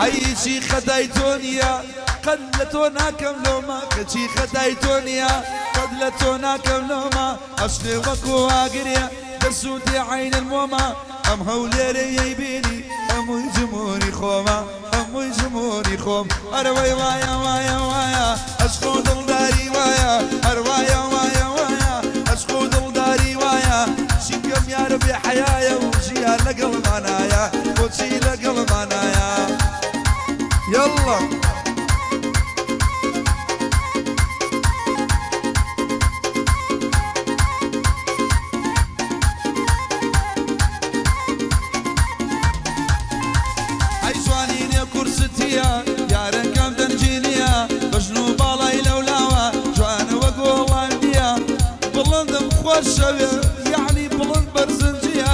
ئەی چی خەتای تۆ نییە قەت لە تۆ ناکەم لۆمە کەچی خەتای تۆ نییە قەت لە تۆ ناکەم لۆمە ئەشقێ وەکۆ ئاگرێ دەسووتێ عەینەن مۆمە ئەم هەولێرەی بینی هەمووی جموری خۆمە هەمووی جموری خۆم ئەرە وەی وایە وایە وایە ئەشق و دڵداری وایە هەر وایە وایە وایە ئەشق و دڵداری وایە چیکەم یارە بێ حەیایە و ژیان لەگەڵمانایە بۆچی لەگەڵمانایە یەڵڵا. ئەی جوانی نێو کورستیە یارەکەم دەنگی نیە بەژن و باڵای لەولاوە جوانە وەک هۆڵاندیە بڵندم خۆشەوێ یەعنی بڵند بەرزنجیە.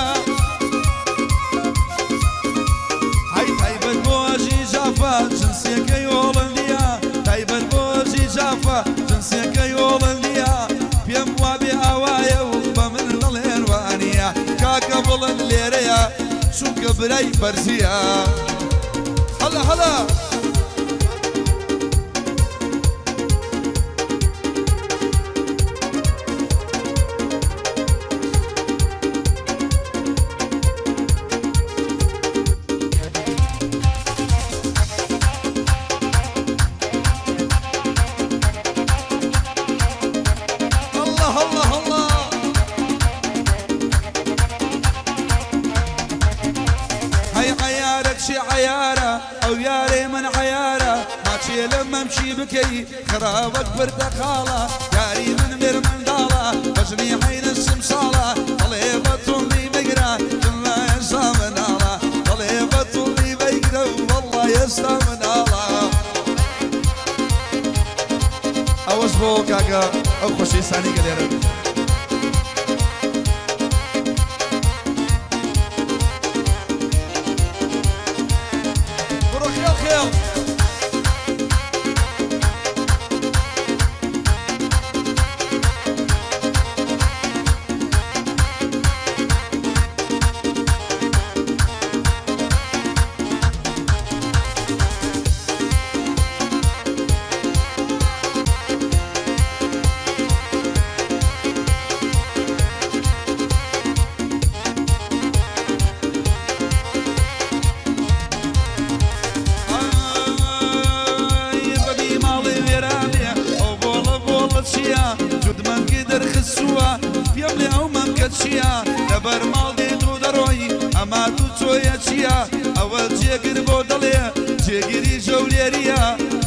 هەی تایبەت بۆ ئەژی جافە جنسیەکەی هۆڵەندیە تایبەت بۆ ئەژی جافە جنسیەکەی هۆڵەندیە پێم وابێ ئاوایە و بە من دەڵێن وانیە کاکە بڵند لێرەیە چونکە برای بەرزیە هەلا هەلا. اللە اللە اللە. هەی عەیارە کچێ عەیارە ئەو یارەی من عەیارە ماچێ لە مەمکی بکەی خراوەک پرتەقاڵە یاری من مێرمنداڵە بەژنی عەینە سمساڵە دەڵێ بە توندی بگرە جملە ئێستا مناڵە دەڵێ بە توندی بگرە وەڵڵا ئێستا مناڵە. ئەوەش بۆ کاکە ئەو خۆشەویستانەی کە لێرەن. بڕۆ خێڵ خێڵ. ئای بەبی ماڵێ وێرانێ ئەو بۆڵە بۆڵە چییە جووت مەمکی دەرخستووە پێم لێ ئەو مەمکە چییە لەبەر ماڵ دێیت و دەڕۆی ئەما تو چۆیە چییە ئەوە جێگر بۆ دەڵێ جێگری ژەولێرییە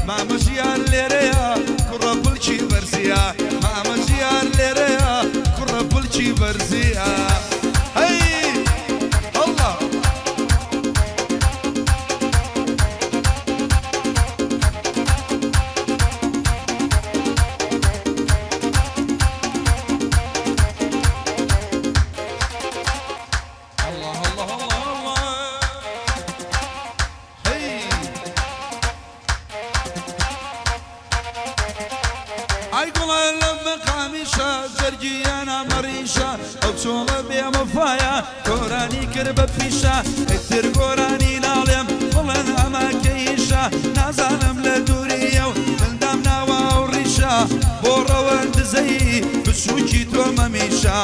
مامە ژیار لێرەیە کوڕە پلکی بەرزییە مامە ژیار لێرەیە کوڕە پلکی بەرزییە هەی هەڵڵا. ئای گوڵە لە مەقامیشە جەرگیانە مەڕیشە ئەو چۆڵە بێ وەفایە گۆرانی کرد بە پیشە ئیتر گۆرانی ناڵێم بڵێن ئەمە کەیشە نازانم لە دووریە و من دامناوە ئەو ڕیشە بۆ ڕەوەند دزەیی بچووکی تۆ مەمیشە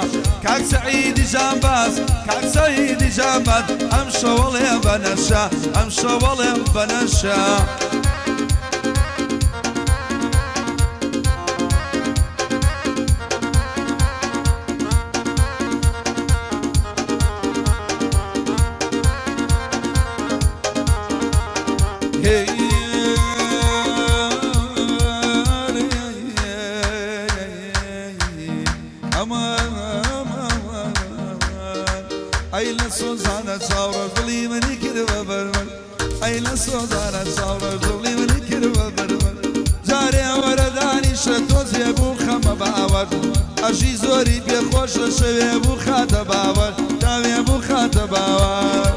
کاک سەعیدی جانباز کاک سەعیدی جانباز ئەم شەوەڵێ بەنەشە ئەم شەوەڵێ بەنەشە. ئەی لە سۆزانە چاوڕەش دڵی منی کرد بە بەربەر ئەی لە سۆزانە چاوڕەش دڵی منی کرد بە بەربەر جارێ وەرە دانیشە تۆزێ بوو خەمە باوەر ئەژی زۆری پێ خۆشە شەوێ بوو خاتە باوەر داوێ بوو خاتە باوەر.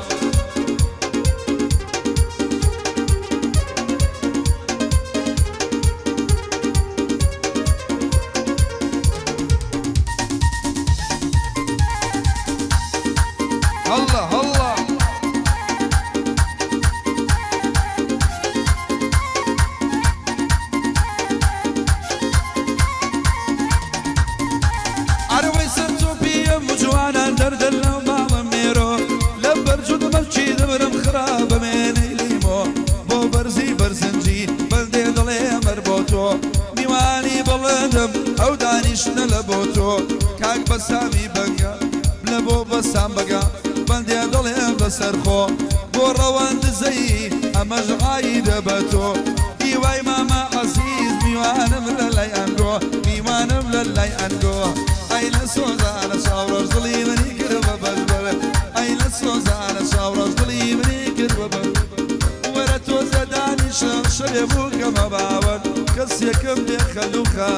هەڵڵا هەڵڵا. دەوڵەمەندم ئەو دانیشتنە لە بۆ تۆ کاک بەسامی بەگە لە بۆ بەسام بەگە بەندێ دەڵێم لەسەر خۆ بۆ ڕەواندزەیی ئەمەش عایدە بە تۆ هیوای مامە عەزیز میوانم لە لای ئەنگۆ میوانم لە لای ئەنگۆ ئەی لە سۆزانە چاوڕەش دڵی منی کرد بە بەش بەر ئەی لە سۆزانە چاوڕەش دڵی منی کرد بە بەش وەرە تۆزێ دانیشە شەوێ بووکەمە باوەر کەسێکم بێ خەلوخە.